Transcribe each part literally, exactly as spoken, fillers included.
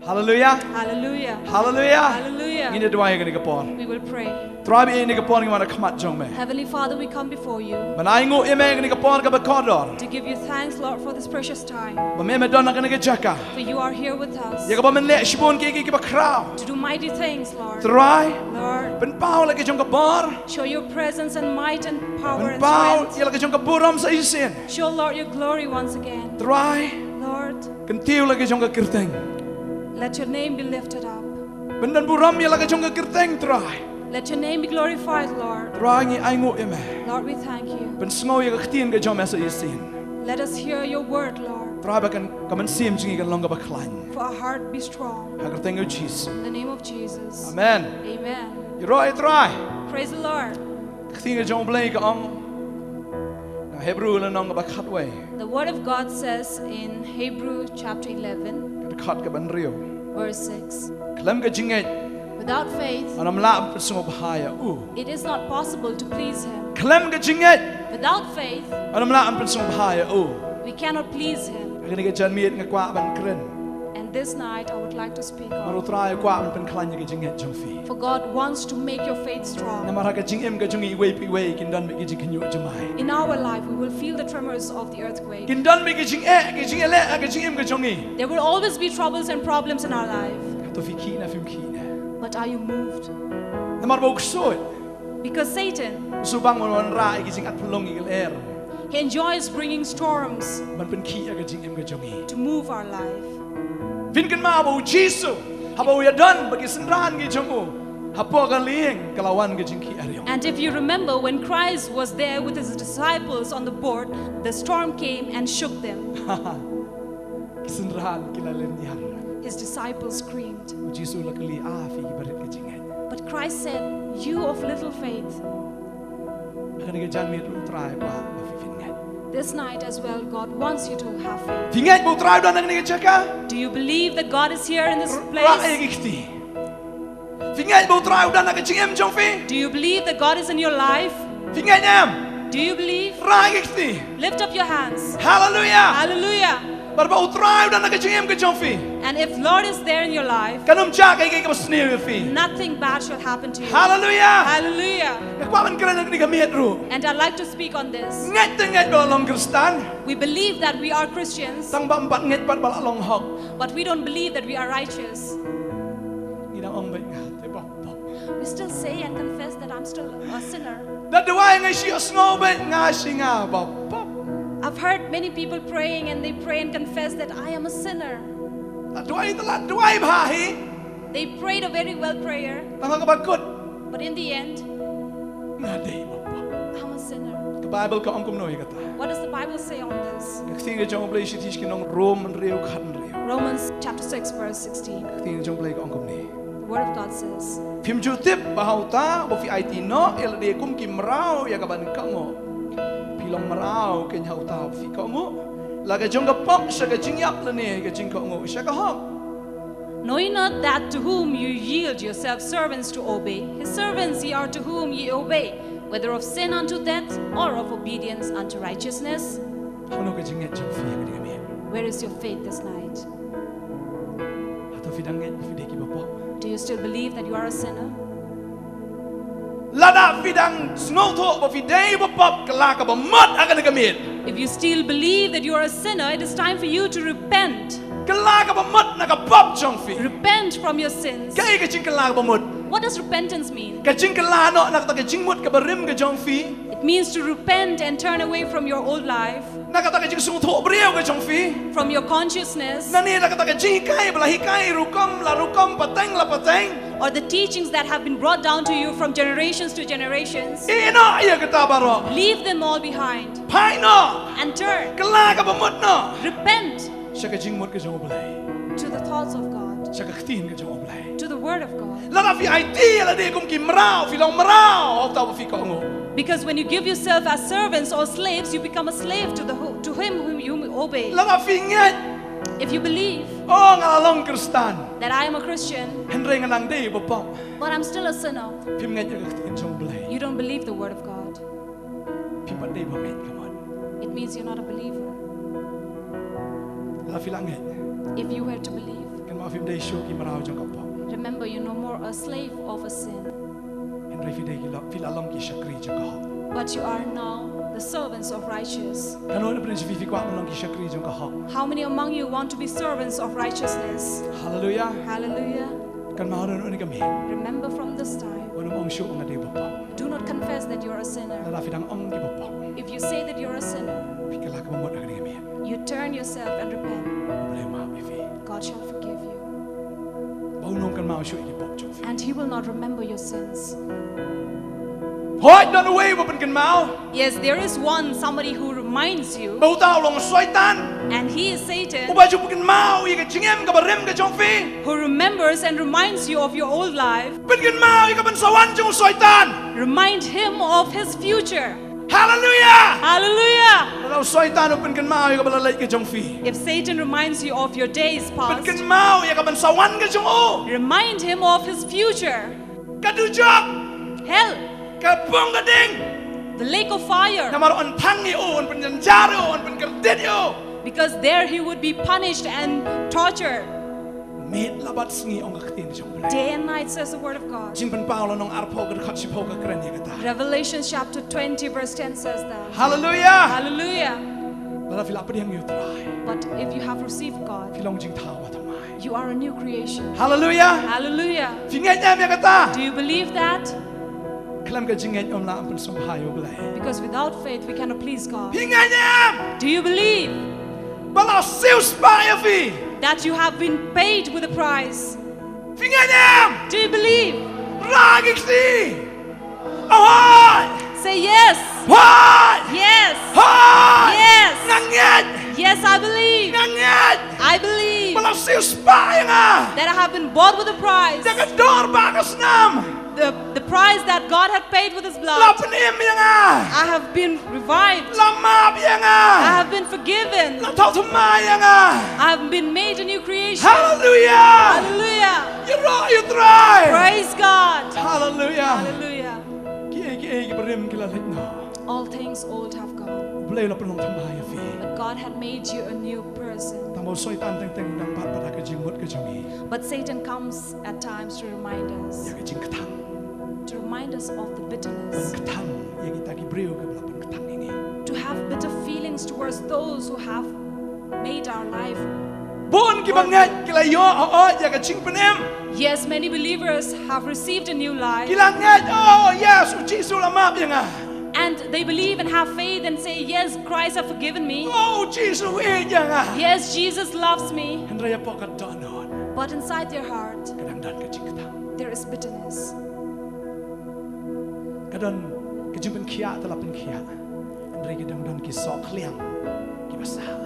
Hallelujah. Hallelujah. Hallelujah. Hallelujah. Ngin ïa duwai ha kane ka por. We will pray. Trai, ha kane ka por ngi wan ha khmat jong me. Heavenly Father, we come before you. Ban ainguh ïa me ha kane ka por kaba kordor. To give you thanks, Lord, for this precious time. Ba me me don ha kane ka jaka. For you are here with us. Ïa kaba men leh shibun kiei kiei kiba khraw. To do mighty things, Lord. Trai. Lord. Pynpaw la ka jong ka bor. Show your presence and might and power and strength. Pynpaw ïa la ka jong ka burom sa shisien. Show, Lord, your glory once again. Trai. Lord. Kyntiew la ka jong ka kyrteng. Let your name be lifted up. Pyndon burom ïa la ka jong ka kyrteng, Trai. Let your name be glorified, Lord. Trai, ngi ainguh ïa me. Lord, we thank you. Pynsngew ïa ka ktien ka jong me sa shisien. Let us hear your word, Lord. Trai, ba kan, ka mynsiem jong ngi kan long kaba khlaiñ. For our heart be strong. Ha ka kyrteng u Jisu. In the name of Jesus. Amen. Amen. Ïaroh ïa Trai. Praise the Lord. Ka ktien ka jong U Blei ka ong, na Hebru lynnong kaba khatwei. The word of God says in Hebrew chapter eleven, ka dkhot kaba hynriew, verse six. Khlem ka jingngeit, without faith, un ym lah ban pynsngewbha ïa u. It is not possible to please him. Khlem ka jingngeit, without faith, un ym lah ban pynsngewbha ïa u. We cannot please him. Ha kane ka janmiet nga kwah ban kren. And this night I would like to speak. Namar U Trai u kwah ban pynkhlaiñ ïa ka jingngeit jong phi. For God wants to make your faith strong. Namar ha ka jingim ka jong ngi iwei pa iwei kin don beit ki jingkhynñiuh jemai. In our life, we will feel the tremors of the earthquake. Kin don beit ki jingeh, ki jingeh leh ha ka jingim ka jong ngi. There will always be troubles and problems in our life. Hato phi khih ne phim khih ne? But are you moved? Namar ba u ksuid, because Satan, u sngewbang ban wanrah ïa ki jingatphyllung ïa ki lyer. He enjoys bringing storms. Ban pynkhih ïa ka jingim ka jong ngi. To move our life. Phin kynmaw ba U Jisu, haba u ïadon bad ki synran ki jong u hapoh ka lieng, ka la wan ka jingkhih ariong. And if you remember, when Christ was there with his disciples on the boat, the storm came and shook them. Ki synran ki la lynñiar. His disciples screamed. U Jisu u la kylli, ah phi ki barit ka jingngeit. But Christ said, "You of little faith." Ha kane ka janmiet ruh U Trai u kwah ba phi phin ngeit. This night as well, God wants you to have faith. Phi ngeit ba U Trai u don ha kane ka jaka? Do you believe that God is here in this place? Rah ïa ki kti. Phi ngeit ba U Trai u don ha ka jingim jong phi? Do you believe that God is in your life? Phi ngeit em? Do you believe? Rah ïa ki kti. Lift up your hands. Hallelujah. Hallelujah. Bad ba U Trai u don ha ka jingim ka jong phi. And if Lord is there in your life, kan ym jah kaei kaei kaba sniew ïa phi. Nothing bad shall happen to you. Hallelujah. Hallelujah. Nga kwah ban kren ha kane ka miet ruh. And I'd like to speak on this. Ngeit te ngeit ba la long Khristan. We believe that we are Christians. Tang ba ym pat ngeit pat ba la long hok. But we don't believe that we are righteous. Ngi dang ong beit nga te bapop. We still say and confess that I'm still a sinner. Da duwai nga shu sngew beit nga shu nga bapop. I've heard many people praying and they pray and confess that I am a sinner. Da duwai te la duwai bha hi. They prayed a very well prayer. Tang ha kaba kut, but in the end, nga dei bapop. I'm a sinner. Ka Bible ka ong kumno ïa kata? What does the Bible say on this? Ka ktien ka jong U Blei sha ki nong Rom hynriew khathynriew. Romans chapter six, verse sixteen. Ka ktien ka jong U Blei ka ong kumne. The word of God says, phim ju tip ba ha uta uba phi aiti noh ïa lade kum ki mraw ïa ka ban kohnguh, phi long mraw keiñ ha uta uba phi kohnguh, la ka jong ka pop sha ka jingïap lane ka jingkohnguh sha ka hok? Know ye not that to whom you yield yourselves servants to obey, his servants ye are to whom ye obey, whether of sin unto death, or of obedience unto righteousness? Hangno ka jingngeit jong phi ha kane ka miet? Where is your faith this night? Hato phi dang ngeit ba phi dei ki bapop? Do you still believe that you are a sinner? Lada phi dang sngewthuh ba phi dei bapop, kylla kaba mut ha kane ka miet. If you still believe that you are a sinner, it is time for you to repent. Kylla kaba mut na ka pop jong phi. Repent from your sins. Kaei ka jingkylla kaba mut? What does repentance mean? Ka jingkylla noh na kata ka jingmut kaba rim ka jong phi. It means to repent and turn away from your old life. Na kata ka jingsngewthuh briew ka jong phi. From your consciousness. Nane na kata ka jinghikai ba la hikai rukom la rukom, pateng la pateng. Or the teachings that have been brought down to you from generations to generations. Ïeh noh ïa kata baroh. Leave them all behind. Phai noh. And turn. Kylla kaba mut noh. Repent. Sha ka jingmut ka jong U Blei. To the thoughts of God. Sha ka ktien ka jong U Blei. To the word of God. Lada phi aiti ïa lade kum ki mraw, phi long mraw ha uta uba phi kohnguh. Because when you give yourself as servants or slaves, you become a slave to the who, to him whom you obey. Lada phi ngeit, if you believe, oh, nga la long Khristan, that I am a Christian, hynrei nga nang dei bapop, but I'm still a sinner, phim ngeit ïa ka ktien jong U Blei. You don't believe the word of God. Phim pat dei bangeit ka mut. It means you're not a believer. Lada phi la ngeit, if you were to believe, kynmaw Phim dei shuh ki mraw jong ka pop. Remember, you're no more a slave of a sin. Hynrei phi dei ki la, phi la long ki shakri jong ka hok. But you are now the servants of righteous. Katno na phi, phi kwah ban long ki shakri jong ka hok? How many among you want to be servants of righteousness? Hallelujah. Hallelujah. Kynmaw ruh na kane ka miet. Remember from this time. Wat nym ong shuh nga dei ba pop. Do not confess that you're a sinner. Lada phi dang ong ki ba pop. If you say that you're a sinner, phi kylla ka bamut ha kane ka miet. You turn yourself and repent. U Blei u map ïa phi. God shall forgive you. Ba un ym kynmaw shuh ïa ki pop jong phi. And he will not remember your sins. Hooid, don uwei uba pynkynmaw. Yes, there is one, somebody who reminds you. Ba uta u long u Soitan. And he is Satan. Uba ju pynkynmaw ïa ka jingim kaba rim ka jong phi. Who remembers and reminds you of your old life. Pynkynmaw ïa ka ban sa wan jong u Soitan. Remind him of his future. Hallelujah. Hallelujah. Lada u Soitan u pynkynmaw ïa kaba la leit ka jong phi. If Satan reminds you of your days past, pynkynmaw ïa ka ban sa wan ka jong u. Remind him of his future. Ka dujok. Hell. Ka pung ka ding. The lake of fire. Namar un thang ïa u, un pynjynjar ïa u, un pynkyrtit ïa u. Because there he would be punished and tortured. Miet la bad sngi, ong ka ktien jong U Blei. Day and night, says the word of God. Jingpynpaw lynnong arphew, ka dkhot shiphew ka kren ïa kata. Revelation chapter twenty, verse ten says that. Hallelujah. Hallelujah. Lada phi la pdiang ïa U Trai. But if you have received God, phi long jingthaw ba thymmai. You are a new creation. Hallelujah. Hallelujah. Phi ngeit em ïa kata? Do you believe that? Khlem ka jingngeit ym lah ban pynsngewbha ïa U Blei. Because without faith, we cannot please God. Phi ngeit em? Do you believe? Ba la siew spah ïa phi. That you have been paid with a price. Phi ngeit em? Do you believe? Rah ki kti. Hooid. Say yes. Hooid. Yes. Hooid. Yes. Nga ngeit. Yes, I believe. Nga ngeit. I believe. Ba la siew spah ïa nga. That I have been bought with a price. Da ka dor ba ka snam. The, the price that God had paid with his blood. La pynim ïa nga. I have been revived. La map ïa nga. I have been forgiven. La thaw thymmai ïa nga. I have been made a new creation. Hallelujah. Hallelujah. Ïaroh ïa U Trai. Praise God. Hallelujah. Hallelujah. Kiei kiei kiba rim ki la leit noh. All things old have gone. U Blei u la pynlong thymmai ïa phi. But God had made you a new person. Tang ba u Soitan teng teng u dang bat pat ha ka jingmut ka jong ngi. But Satan comes at times to remind us. Ïa ka jingkthang. To remind us of the bitterness. Ban kthang ïa kita ki briew kiba la pynkthang ïa ngi. To have bitter feelings towards those who have made our life. Bun kiba ngeit ki la ïoh, oh, oh, ïa ka jingpynim. Yes, many believers have received a new life. Ki la ngeit, oh yes, U Jisu u la map ïa nga. And they believe and have faith and say, "Yes, Christ have forgiven me." Oh, U Jisu u ïeit ïa nga. Yes, Jesus loves me. Hynrei hapoh ka dohnud, but inside their heart, ka dang don ka jingkthang. There is bitterness. Ka don ka jingpynkhiah te la pynkhiah. Hynrei ka dang don ki sohkhliang kiba sah.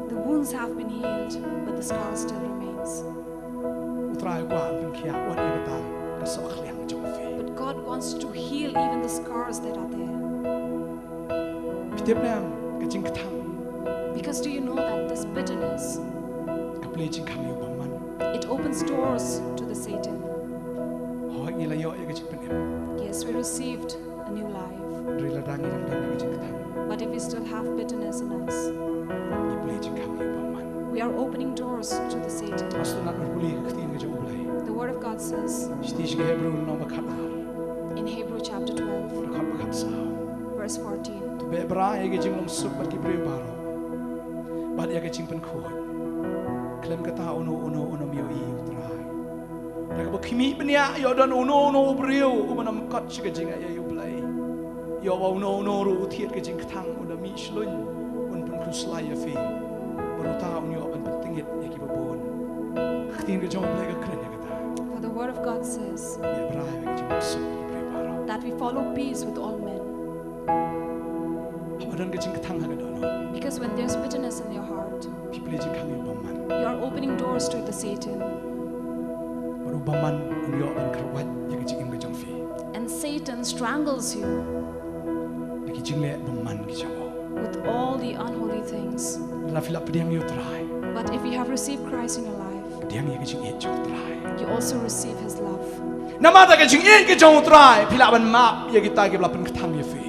The wounds have been healed, but the scar still remains. U Trai u kwah ban pynkhiah wat ïa kata ka sohkhliang jong phi. But God wants to heal even the scars that are there. Phi tip ne em, ka jingkthang. Because do you know that this bitterness, ka plie jingkhang ïa u bymman. It opens doors to the Satan. Hooid, ngi la ïoh ïa ka jingpynim. Yes, we received a new life. Hynrei lada ngi dang don ïa ka jingkthang. But if we still have bitterness in us, ngi plie jingkhang ïa u bymman. We are opening doors to the Satan. Nga sngewtynnat ban pule ka ktien ka jong U Blei. The word of God says, shithi sha ki Hebru lynnong ba khatar. In Hebrew chapter twelve, dkhot ba khatsaw. Verse fourteen. To beh bra ïa ka jinglong suk bad ki briew baroh, bad ïa ka jingpynkhuid. Khlem kata uno uno un ym ïohi ïa U Trai. Da kaba khmih bniah ïoh don uno uno u briew uba nym kot sha ka jingaiei U Blei. Ïoh ba uno uno ruh u thied ka jingkthang, u da mih shlun, un pynkhuslai ïa phi. Bad uta un ïoh ban pyntngit ïa kiba bun. Ka ktien ka jong U Blei ka kren ïa kata. For the word of God says, beh bra ïa ka jingsuk ïa ki briew baroh, that we follow peace with all men. Haba don ka jingkthang ha ka dohnud, because when there's bitterness in your heart, phi plie jingkhang ïa u bymman. You are opening doors to the Satan. Bad u bymman un ïoh ban kyrwat ïa ka jingim ka jong phi. And Satan strangles you. Da ki jingleh bymman ki jong u. With all the unholy things. Lada phi la pdiang ïa U Trai. But if you have received Christ in your life, pdiang ïa ka jingïeit jong U Trai. You also receive his love. Namar da ka jingïeit ka jong U Trai phi lah ban map ïa kita kiba la pynkthang ïa phi.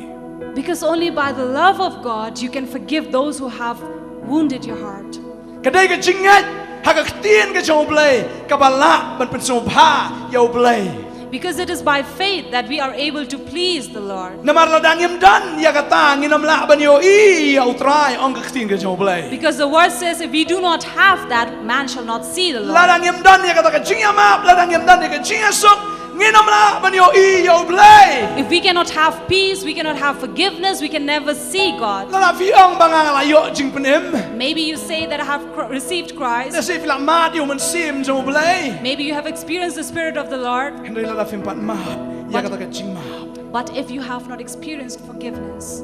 Because only by the love of God you can forgive those who have wounded your heart. Ka dei ka jingngeit Ha ka ktien ka jong U Blei kaba lah ban pynsngewbha ïa U Blei. Because it is by faith that we are able to please the Lord. Namar lada ngim don ïa kata ngin ym lah ban ïohi ïa U Trai, ong ka ktien ka jong U Blei. Because the word says, "If we do not have that, man shall not see the Lord." Lada ngim don ïa kata ka jingïamap, lada ngim don ïa ka jingïasuk, ngin ym lah ban ïohi ïa U Blei. If we cannot have peace, we cannot have forgiveness, we can never see God. Lada phi ong ba nga la ïoh jingpynim. Maybe you say that I have cr- received Christ. Lehse phi la mad ïa U Mynsiem jong U Blei. Maybe you have experienced the Spirit of the Lord. Hynrei lada phim pat mad ïa kata ka jingmap. But if you have not experienced forgiveness,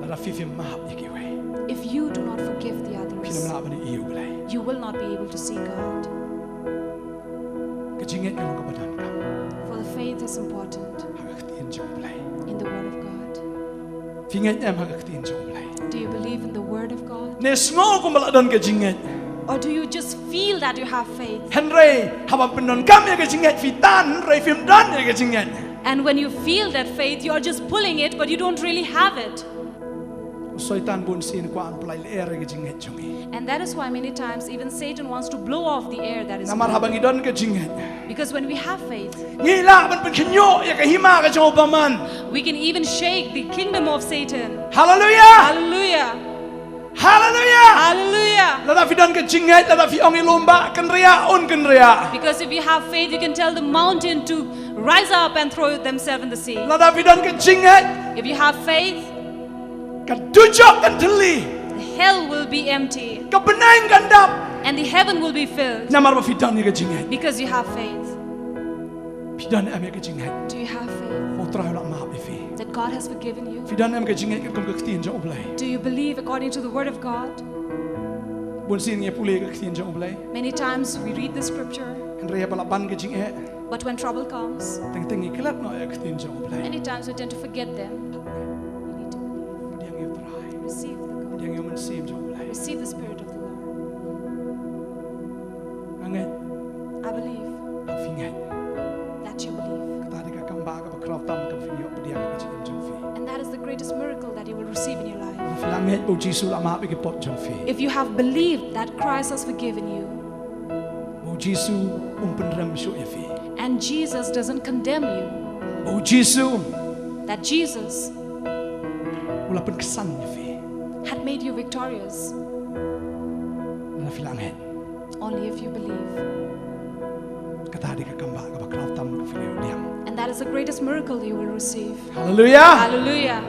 lada phi phim map ïa kiwei, if you do not forgive the others, phin ym lah ban ïohi ïa U Blei. You will not be able to see God. Ka jingngeit ka long kaba donkam. For the faith is important. Ha ka ktien jong U Blei. In the word of God. Phi ngeit em ha ka ktien jong U Blei? Do you believe in the word of God? Ne sngew kumba la don ka jingngeit? Or do you just feel that you have faith? Hynrei haba pyndonkam ïa ka jingngeit phi tan, hynrei phim don ïa ka jingngeit. And when you feel that faith, you are just pulling it, but you don't really have it. U Soitan bun sien u kwah ban pynlait lyer ïa ka jingngeit jong ngi. And that is why many times even Satan wants to blow off the air that is. Namar haba ngi don ka jingngeit, because when we have faith, ngi lah ban pynkhynñiuh ïa ka hima ka jong u bymman. We can even shake the kingdom of Satan. Hallelujah! Hallelujah! Hallelujah! Hallelujah! Lada phi don ka jingngeit, lada phi ong ïa u lum ba kynriah, un kynriah. Because if you have faith, you can tell the mountain to rise up and throw themselves in the sea. Lada phi don ka jingngeit, if you have faith, ka dujok kan thylli. Hell will be empty. Ka bneng kan dap. And the heaven will be filled. Namar ba phi don ïa ka jingngeit. Because you have faith. Phi don em ïa ka jingngeit? Do you have faith? U Trai u la map ïa phi. That God has forgiven you? Phi don em ka jingngeit katkum ka ktien jong U Blei? Do you believe according to the word of God? Bun sien ngi pule ka ktien jong U Blei. Many times we read the scripture. Hynrei haba la ban ka jingeh, but when trouble comes, teng teng ngi klet noh ïa ka ktien jong U Blei. Many times we tend to forget them. You need to believe. Pdiang ïa U Trai. Receive the God. Pdiang ïa U Mynsiem jong U Blei. Receive the Spirit of the Lord. Nga ngeit. I believe. Phi ngeit. That you believe. Kata dei ka kam ba kaba khraw tam kaba phin ïoh pdiang ha ka jingim jong phi. And that is the greatest miracle that you will receive in your life. Phi la ngeit ba U Jisu u la map ïa ki pop jong phi. If you have believed that Christ has forgiven you, ba U Jisu um pynrem shuh ïa phi. And Jesus doesn't condemn you. Ba U Jisu, that Jesus, u la pynksan ïa phi. Had made you victorious. Lada phi la ngeit. Only if you believe. Kata dei ka kam ba kaba khraw tam kaba phi la ïoh pdiang. And that is the greatest miracle you will receive. Hallelujah! Hallelujah!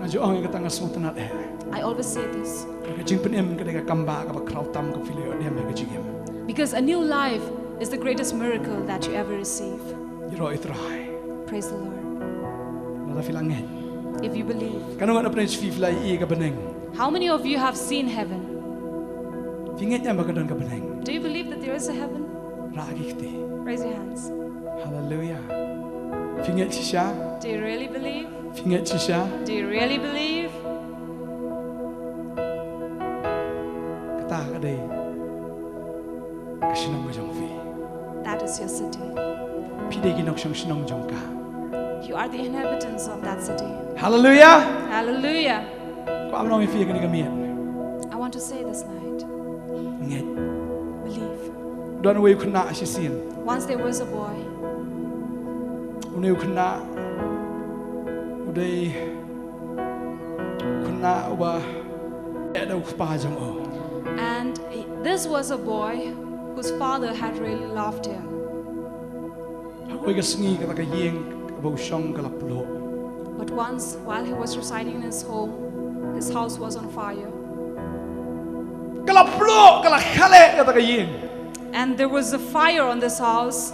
Nga ju ong ïa kata, nga sngewtynnat eh. I always say this. Ka jingpynim ka dei ka kam ba kaba khraw tam kaba phi la ïoh pdiang ha ka jingim. Because a new life is the greatest miracle that you ever receive. Ïaroh ïa U Trai. Praise the Lord. Lada phi la ngeit. If you believe. Katno ngut na pdeng jong phi phi la ïohi ïa ka bneng? How many of you have seen heaven? Phi ngeit em ba ka don ka bneng? Do you believe that there is a heaven? Rah ki kti. Raise your hands. Hallelujah. Phi ngeit shisha? Do you really believe? Phi ngeit shisha? Do you really believe? Kata ka dei ka shnong ka jong phi. That is your city. Phi dei ki nongshong shnong jong ka. You are the inhabitants of that city. Hallelujah. Hallelujah. Kwah ban ong ïa phi kane ka miet. I want to say this night. Ngeit. Believe. Don uwei u khynnah shisien. Once there was a boy. Une u khynnah u dei u khynnah uba eh da u kpa jong u. And this was a boy whose father had really loved him. Ha kawei ka sngi kata ka ïing kaba u shong ka la pluh. But once, while he was residing in his home, his house was on fire. Ka la pluh, ka la khleh kata ka ïing. And there was a fire on this house.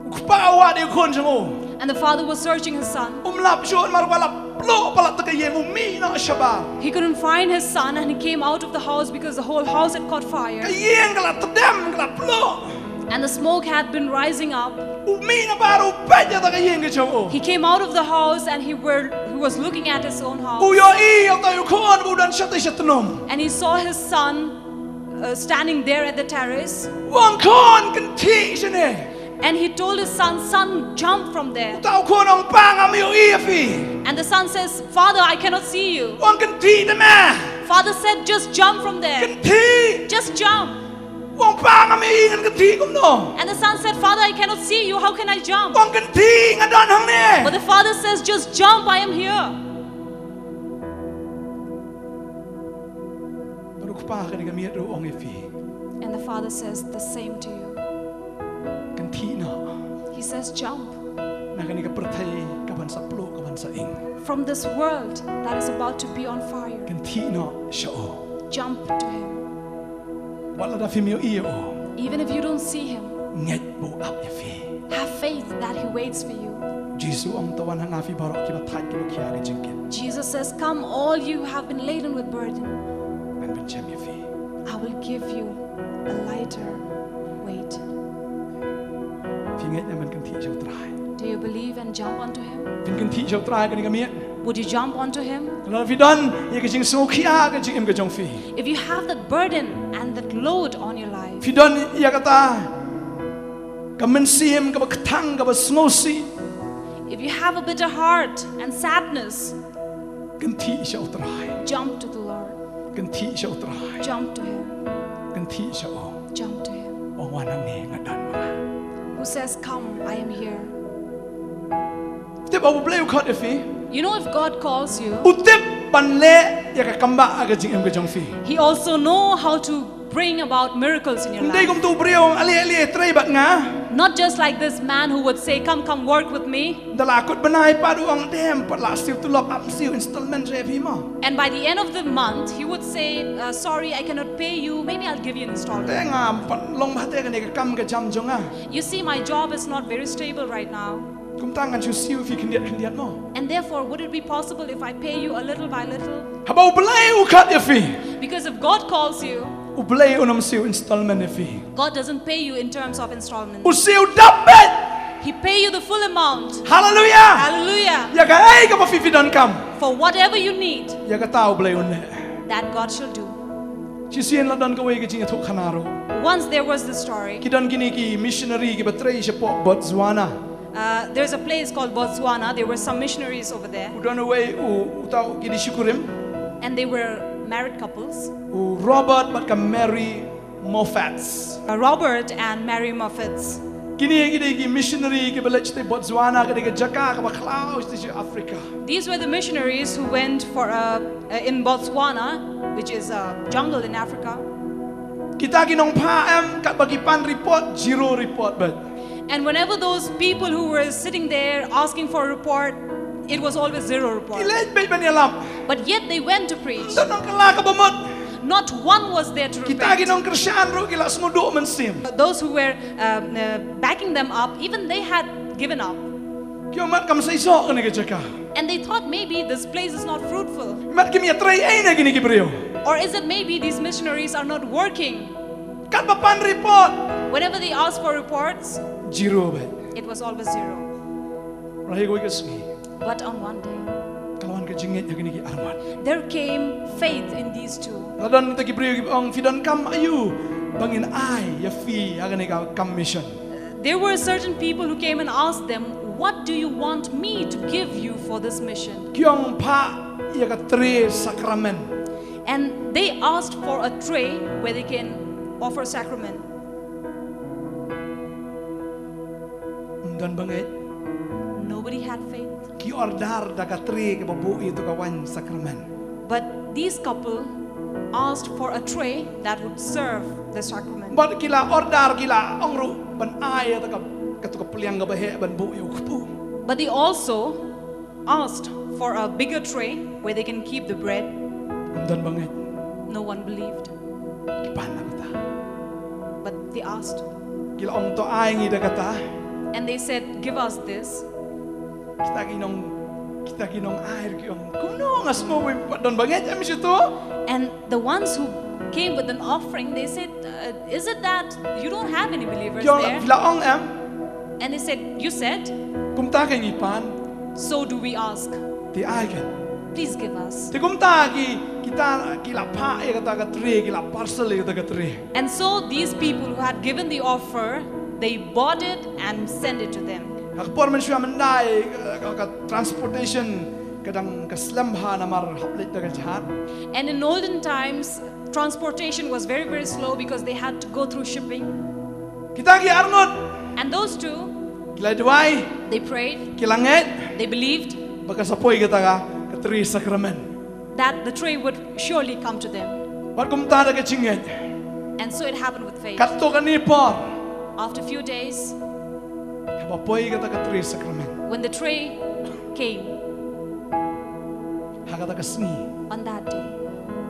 U kpa u wad ïa u khun jong u. And the father was searching his son. Um lap shuh namar ba la pluh palat kata ka ïing, u mih noh shabar. He couldn't find his son and he came out of the house because the whole house had caught fire. Ka ïing ka la tdem, ka la pluh. And the smoke had been rising up. U mih na bar, u peit ïa kata ka ïing ka jong u. He came out of the house and he were, he was looking at his own house. U ïohi ïa uta u khun ba u don shatei shatnum. And he saw his son, uh, standing there at the terrace. U ong, khun, kynthih shane. And he told his son, "Son, jump from there." Uta u khun u ong, pa, ngam ïohi ïa phi. And the son says, "Father, I cannot see you." U ong, kynthih te me. Father said, "Just jump from there. Kynthih. Just jump." U ong, "Pa, ngam i, ngan kynthih kumno?" And the son said, "Father, I cannot see you. How can I jump?" U ong, "Kynthih, nga don hangne." But the father says, "Just jump. I am here." Bad u kpa kane ka miet ruh u ong ïa phi. And the father says the same to you. Kynthih noh. He says, "Jump." Na kane ka pyrthei ka ban sa pluh, ka ban sa ing. From this world that is about to be on fire. Kynthih noh sha u. Jump to him. Wat lada phim ïohi ïa u. Even if you don't see him, ngeit ba u ap ïa phi. Have faith that he waits for you. Jisu u ong, "To wan ha nga phi baroh kiba thait kiba khia ka jingkit." Jesus says, "Come, all you have been laden with burden. Ngan pynchem ïa phi. I will give you a lighter weight." Phi ngeit ne em ban kynthih sha u Trai? Do you believe and jump onto him? Phin kynthih sha u Trai kane ka miet? Would you jump onto him? Lada phi don ïa ka jingsngewkhia ha ka jingim ka jong phi. If you have that burden and that load on your life, phi don ïa kata ka mynsiem kaba kthang, kaba sngewsih, if you have a bitter heart and sadness, kynthih sha u Trai. Jump to the Lord. Kynthih sha u Trai. Jump to him. Kynthih sha u. Jump to him. Ong, "Wan hangne, nga don ma nga." Who says, "Come, I am here." Tip ba U Blei u khot ïa phi? You know, if God calls you, u tip ban leh ïa ka kam ba ha ka jingim ka jong phi. He also know how to bring about miracles in your life. Ym dei kum utu u briew u ong, "Ale, ale, trei bad nga." Not just like this man who would say, "Come, come, work with me." Da la kut bnai pat u ong, "Te ym pat lah siew tulop, ap siew installment re phi mo." And by the end of the month, he would say, uh, "Sorry, I cannot pay you. Maybe I'll give you an installment." Te ngam pat long bha te kane ka kam ka jam jong nga. "You see, my job is not very stable right now." Kumta ngan shu siew phi khyndiat khyndiat mo. And therefore, would it be possible if I pay you a little by little? Haba U Blei u khot ïa phi. Because if God calls you, U Blei un ym siew installment ïa phi. God doesn't pay you in terms of installment. U siew dap beit. He pay you the full amount. Hallelujah. Hallelujah. Ïa kaei kaba phi phi donkam. For whatever you need, ïa kata U Blei un leh. That God shall do. Shisien la don kawei ka jingïathuhkhana ruh. Once there was the story. Ki don kine ki missionary kiba trei shapoh Botswana. Uh, there's a place called Botswana. There were some missionaries over there. U don uwei u, uta u, ki dei shi kurim. And they were married couples. U Robert bad ka Mary Moffats. Uh, Robert and Mary Moffats. Kine ki dei ki missionary kiba leit shatei Botswana, ka dei ka jaka kaba khlaw shatei sha Africa. These were the missionaries who went for a, uh, in Botswana, which is a jungle in Africa. Kita ki nongphah em, katba ki pan report, zero report beit. And whenever those people who were sitting there asking for a report, it was always zero report. Ki leit beit ban ïalap. But yet they went to preach. Ym don nongkylla kaba mut. Not one was there to repent. Kita ki nongkyrshan ruh ki la sngewduh mynsiem. Those who were, um, uh, backing them up, even they had given up. Ki ong, "Mat kam seisoh kane ka jaka." And they thought, "Maybe this place is not fruitful." Mat kim ïatrei ei na kine ki briew. Or is it maybe these missionaries are not working? Katba pan report, whenever they asked for reports, zero beit. It was always zero. Hynrei ha kawei ka sngi, but on one day, ka la wan ka jingngeit ha kine ki arngut. There came faith in these two. La don kita ki briew kiba ong, "Phi donkam aïu ba ngin ai ïa phi ha kane ka kam mission?" There were certain people who came and asked them, "What do you want me to give you for this mission?" Ki ong, "Phah ïa ka tray sakramen." And they asked for a tray where they can offer sacrament. Ym don ba ngeit. Nobody had faith. Ki order da ka tray kaba buh ïa uto ka waiñ sakramen. But these couple asked for a tray that would serve the sacrament. Bad ki la order, ki la ong ruh ban ai ïa uto ka, kato ka pliang kaba heh ban buh ïa u kpu. But they also asked for a bigger tray where they can keep the bread. Ym don ba ngeit. No one believed. Ki pan la kata. But they asked. Ki la ong, "To ai ngi da kata." And they said, "Give us this." Kita ki nong, kita ki nong-ai ruh ki ong, "Kumno, nga sngew ba ym pat don ba ngeit em shuh to." And the ones who came with an offering, they said, uh, "Is it that you don't have any believers there?" Ki ong, "Phi la ong em?" And they said, "You said." "Kumta keiñ ngi pan." "So do we ask." "Te ai keiñ." "Please give us." Te kumta ki, kita ki la phah ïa kata ka tray, ki la parcel ïa kata ka tray. And so these people who had given the offer, they bought it and sent it to them. Ha ka por mynshuwa myndai, ka, ka, ka transportation Ka dang ka slem bha namar hap leit da ka jhad. And in olden times, transportation was very, very slow because they had to go through shipping. Kita ki arngut. And those two, ki la duwai, they prayed, ki la ngeit, they believed, ba ka sa poi kata ka, ka tre sakramen, that the tray would surely come to them. Bad kumta da ka jingngeit. And so it happened with faith. Katto katne por. After few days, haba poi kata ka tre sakramen, when the tray came, ha kata ka sngi, on that day,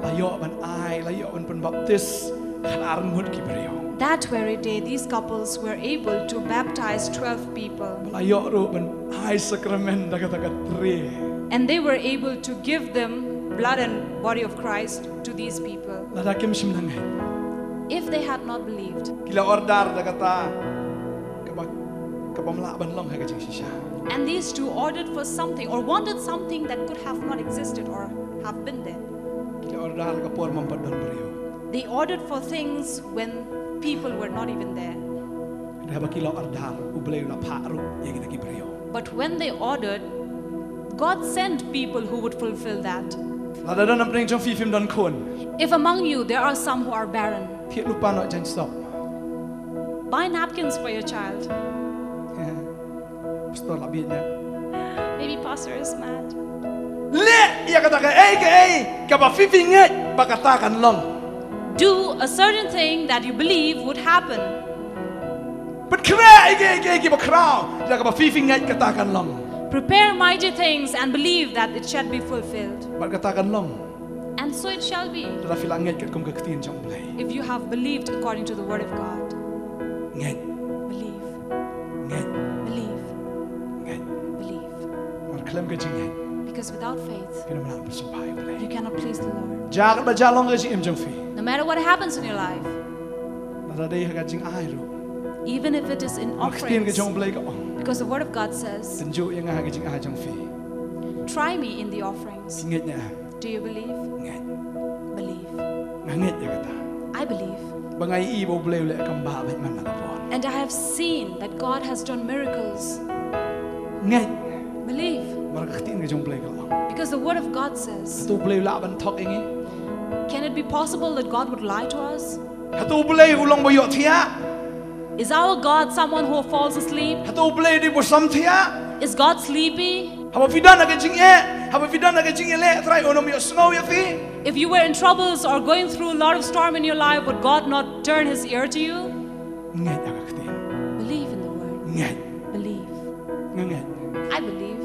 la ïoh ban ai, la ïoh ban pynbaptis khatar ngut ki briew. That very day, these couples were able to baptize twelve people. La ïoh ruh ban ai sakramen da kata ka tre. And they were able to give them blood and body of Christ to these people. Lada kim shym la ngeit, if they had not believed, ki la order da kata kaba, kaba ym lah ban long ha ka jingshisha. And these two ordered for something or wanted something that could have not existed or have been there. Ki la order ka por ma ym pat don briew. They ordered for things when people were not even there. Hynrei haba ki la order, U Blei u la phah ruh ïa kita ki briew. But when they ordered, God sent people who would fulfill that. Lada don hapdeng jong phi phim don khun, if among you there are some who are barren, thied lypa noh jaiñ sop. Buy napkins for your child. Pastor la bieit ïa. Maybe pastor is mad. Leh ïa kata kaei kaei kaba phi, phi ngeit ba kata kan long. Do a certain thing that you believe would happen. Pynkhreh ïa kiei kiei kiba khraw da kaba phi, phi ngeit kata kan long. Prepare mighty things and believe that it shall be fulfilled. Bad kata kan long. And so it shall be. Lada phi la ngeit katkum ka ktien jong U Blei. If you have believed according to the word of God. Ngeit. Believe. Ngeit. Believe. Ngeit. Believe. Namar khlem ka jingngeit, because without faith, phin ym lah ban pynshai ïa U Blei. You cannot please the Lord. Jia katba jia long ka jingim jong phi, no matter what happens in your life, lada dei ha ka jingai ruh, even if it is in offerings, ka ktien ka jong U Blei ka ong, because the word of God says, tynjuh ïa nga ha ka jingai jong phi. Try me in the offerings. Phi ngeit ne? Do you believe? Ngeit. Believe. Nga ngeit ïa kata. I believe. Ba nga ïohi ba U Blei u leh kam bha beit man la ka por. And I have seen that God has done miracles. Ngeit. Believe. Namar ka ktien ka jong U Blei ka ong. Because the word of God says, hato U Blei u lah ban thok ïa ngi? Can it be possible that God would lie to us? Hato U Blei u long ba ïohthiah? Is our God someone who falls asleep? Hato U Blei u dei ba samthiah? Is God sleepy? Haba phi don ha ka jingeh, haba phi don ha ka jingeh leh, Trai un ym ïohsngew ïa phi? If you were in troubles or going through a lot of storm in your life, would God not turn his ear to you? Ngeit ha ka ktien. Believe in the word. Ngeit. Believe. Nga ngeit. I believe.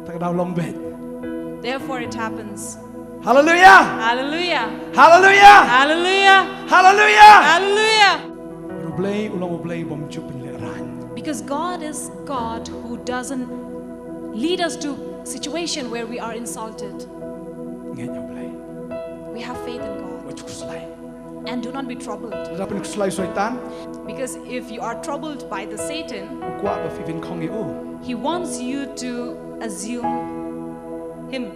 Ta ka daw long beit. Therefore it happens. Hallelujah. Hallelujah. Hallelujah. Hallelujah. Hallelujah. Hallelujah. Namar U Blei u long U Blei bym ju pynlehraiñ. Because God is God who doesn't lead us to situation where we are insulted. Ngeit ha U Blei. We have faith in God. Wat ju khuslai. And do not be troubled. Lada phin khuslai u Soitan. Because if you are troubled by the Satan, u kwah ba phi pynkhong ïa u. He wants you to assume him.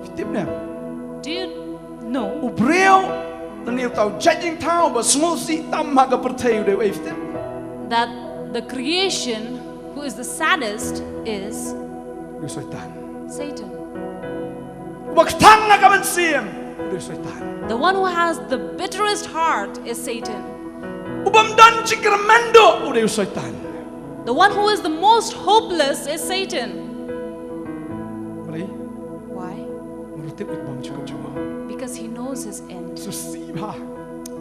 Phi tip ne? Do you know? U briew, lane uta u jait jingthaw ba sngewsih tam ha ka pyrthei u dei uei, phi tip? That the creation who is the saddest is, u dei u Soitan. Satan. Uba kthang ha ka mynsiem u dei u Soitan. The one who has the bitterest heart is Satan. Ubym don jingkyrmen duh u dei u Soitan. The one who is the most hopeless is Satan. Balei? Why? Namar u tip ïa ka bymjukut jong u. Because he knows his end. Sngewsih bha.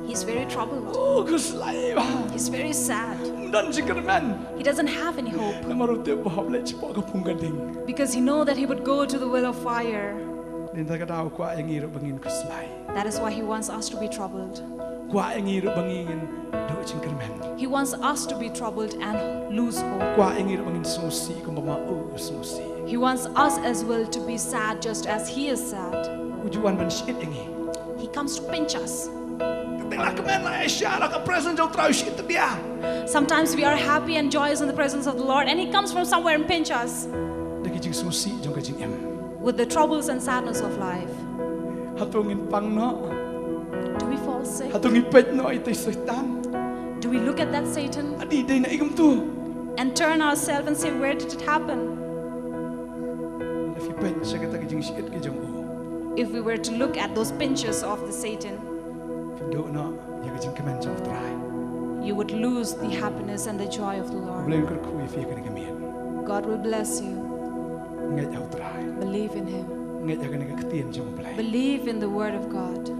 He's very troubled. Oh, khuslai bha. He's very sad. Um don jingkyrmen. He doesn't have any hope. Namar u tip ba hap leit shapoh ka phung ka ding. Because he know that he would go to the well of fire. Nangta ka daw u kwah ïa ngi ruh ba ngin khuslai. That is why he wants us to be troubled. Kwah ïa ngi ruh ba ngin duh jingkyrmen. He wants us to be troubled and lose hope. Kwah ïa ngi ruh ba ngin sngewsih kumba ma u sngewsih. He wants us as well to be sad just as he is sad. U ju wan ban shit ïa ngi. He comes to pinch us. Kata la kmen la ïa sha la ka presence jong u Trai u shit tbia. Sometimes we are happy and joyous in the presence of the Lord, and he comes from somewhere and pinch us. Da ki jingsngewsih jong ka jingim. With the troubles and sadness of life. Hato ngin pang noh? Do we fall sick? Hato ngin peit noh ïa utai u Soitan? Do we look at that Satan? Hadien dei na ei kumtu? And turn ourselves and say, "Where did it happen?" Pyn sha kata ka jingshiit ka jong u. If we were to look at those pinches of the Satan, Pynduh noh ïa ka jingkmen jong u Trai. You would lose the happiness and the joy of the Lord. Blei un kyrkhu ïa phi ha kane ka miet. God will bless you. Ngeit ha u Trai. Believe in Him. Ngeit ha kane ka ktien jong u Blei. Believe in the Word of God.